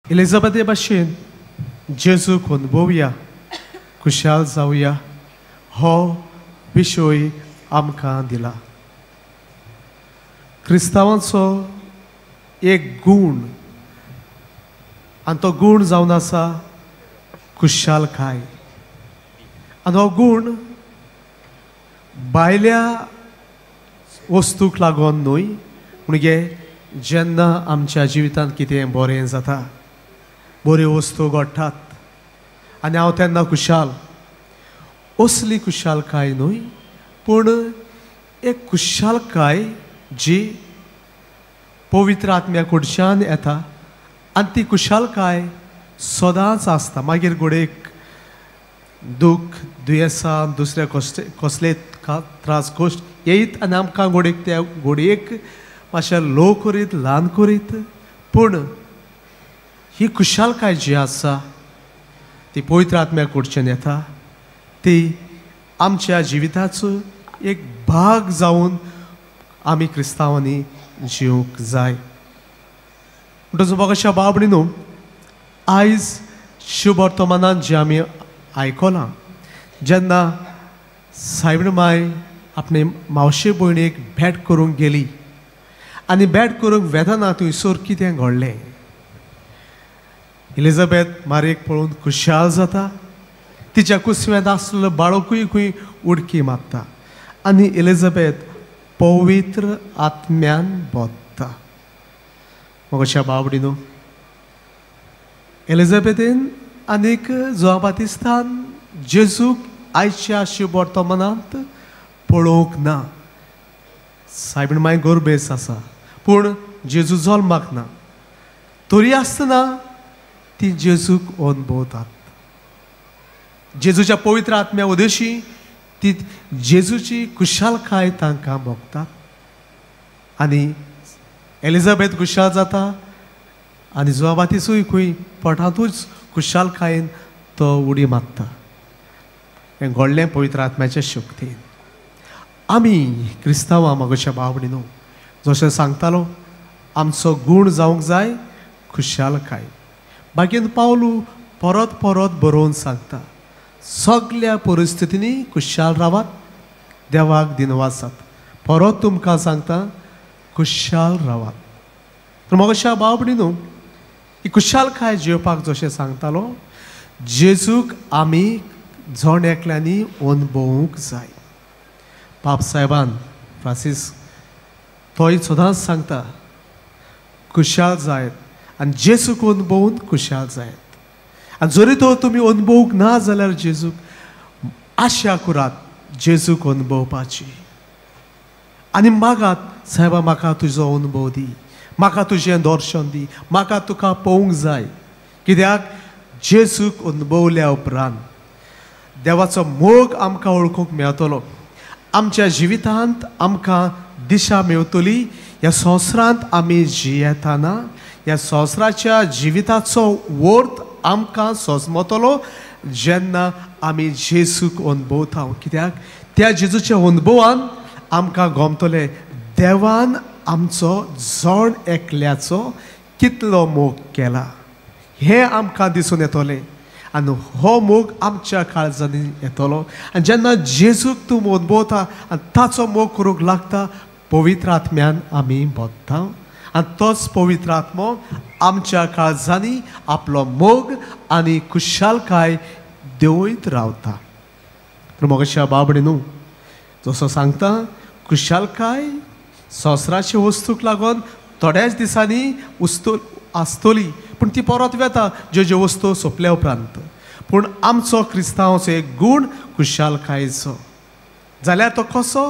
एलिझाबेथे भाशेन जेजूक अनुभवया, खुशाल जावया हो विशय आमकां दिला. क्रिस्तांवांचो एक गूण आनी तो गूण जावन आसा खुशालकाय. आनी हो गूण भायल्या वस्तूक लागून न्हय, म्हणजे जेन्ना आमच्या जिवितांत कितें बरें जाता, बऱ्यो वस्तू घडटात आनी हांव तेन्ना खुशाल, असली खुशालकाय न्हय, पूण एक खुशालकाय जी पवित्र आत्म्या कडच्यान येता आनी ती खुशालकाय सदांच आसता. मागीर घडयेक दूख, दुयेंसां, दुसरे कसले त्रास कश्ट येयत आनी आमकां घडयेक त्या घडयेक मातशें लो करीत, ल्हान करीत, पूण ही खुशालकाय जी आसा ती पवित्र आत्म्या कडच्यान येता. ती आमच्या जिविताचो एक भाग जावन आमी क्रिस्तांवांनी जिवंक जाय. म्हणटच कशा बाबडी न्हू, आयज शुभवर्तमानान जें आमी आयकलां, जेन्ना सायबीण माय आपणे मावशे भयणीक भेट करूंक गेली आनी भेट करूंक वेतना थंयसर कितें घडलें, एलिझाबेथ मारयेक पळोवन खुशाल जाता, तिच्या कुसव्यांत आसलेलो बाळकूय खंय उडकी मारता आनी एलिझाबेथ पवित्र आत्म्यान बोत्ता. मगोश्या बाबडी न्हू, एलिझाबेथीन आनीक जुआंव बातिस्तान जेजूक आयच्या शुभवर्तमानांत पळोवंक ना. सायबीण माय गोरबेस आसा, पूण जेजू जल्माक ना, तरी आसतना ती जेजूक अनुभवतात. जेजूच्या पवित्र आत्म्या उदेशी ती जेजूची खुशालकाय तांकां भोगतात आनी एलिझाबेथ खुशाल जाता आनी जुआंव बातिसूय खंय पोटांतूच खुशालकायेन तो उडी मारता. हें घडलें पवित्र आत्म्याच्या शक्तीन. आमी क्रिस्तांवां मागोश्या बावडी न्हू, जशें सांगतालो आमचो गूण जावंक जाय खुशालकाय. बागेन पावलू परत परत बरोवन सांगता, सगल्या परिस्थितींनी खुशाल रावात, देवाक दिनवासात. परत तुमकां सांगता, खुशाल रावात. तर मागोश्या बावडी न्हू, ही खुशालकाय जेवपाक जशें सांगतालो, जेजूक आमी जण एकल्यांनी अनुभवूंक जाय. पाप साहेबान फ्रांसीस तोय सदांच सांगता, खुशाल जायत आनी जेजूक अनुभवून खुशाल जायत. आनी जरी तो तुमी अनुभवूंक ना जाल्यार जेजूक आशा करात जेजूक अनुभवपाची आनी मागात, सायबा म्हाका तुजो अनुभव दी, म्हाका तुजें दर्शन दी, म्हाका तुका पळोवंक जाय. कित्याक जेजूक अनुभवल्या उपरांत देवाचो मोग आमकां वळखूंक मेळटलो, आमच्या जिवितांत आमकां दिशा मेळटली. ह्या संवसारांत आमी जियेतना ह्या संवसाराच्या जिविताचो वर्थ आमकां सोजमतलो जेन्ना आमी जेजूक अनुभवता. कित्याक त्या जेजूच्या अनुभवान आमकां गमतलें देवान आमचो जण एकल्याचो कितलो मोग केला हें आमकां दिसून येतलें आनी हो मोग आमच्या काळजांनी येतलो. आनी जेन्ना जेजूक तूं अनुभवता आनी ताचो मोग करूंक लागता, पवित्र आत्म्यान आमी बोत्ता आनी तोच पवित्र आत्मो आमच्या काळजांनी आपलो मोग आनी खुशालकाय देंवयत रावता. तर मोगशा बाबडी न्हू, जसो सांगता खुशालकाय संवसाराचे वस्तूक लागून थोड्याच दिसांनी वस्तू आसतली, पूण ती परत वेता ज्यो ज्यो वस्तू सोंपल्या उपरांत. पूण आमचो क्रिस्तांवाचो एक गूण खुशालकायेचो जाल्यार तो कसो,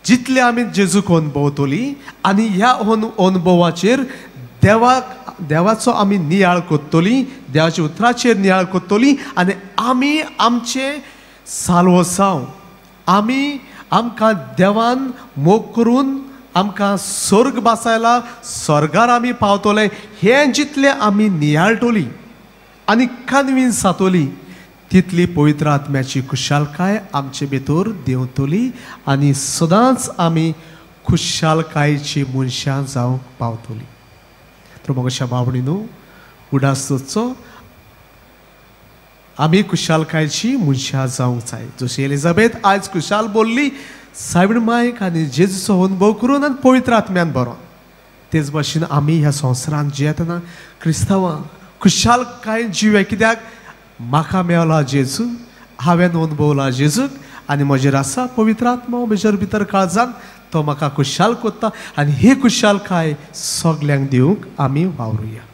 जितले आमी जेजूक अनुभवतली आनी ह्या अनुभवाचेर देवाचो आमी नियाळ करतली, देवाच्या उतराचेर नियाळ करतली आनी आमी आमचें साल्वसांव, आमी आमकां देवान मोग करून आमकां स्वर्ग बासायला, स्वर्गार आमी पावतले हें जितलें आमी नियाळटली आनी कन्विन्स जातली तितली पवित्र आत्म्याची खुशालकाय आमचे भितर देंवतली आनी सदांच आमी खुशालकायेची मनशां जावंक पावतली. तर मोगशा बाबडी न्हू, उडास दवरचो. आमी खुशालकायची मनशां जावंक जाय. जशी एलिझाबेथ आयज खुशाल बोल्ली सायबीण मायक आनी जेजूचो अनुभव करून आनी पवित्र आत्म्यान बरोवन, तेच भाशेन आमी ह्या संवसारांत जियेतना क्रिस्तांवांक खुशालकायेन जिवया. कित्याक म्हाका मेवला जेजू, हांवें अनुभवला जेजूक आनी म्हजेर आसा पवित्र आत्मा म्हजेर भितर काळजान, तो म्हाका खुशाल कोत्ता आनी ही खुशालकाय सगल्यांक दिवंक आमी वावरुया.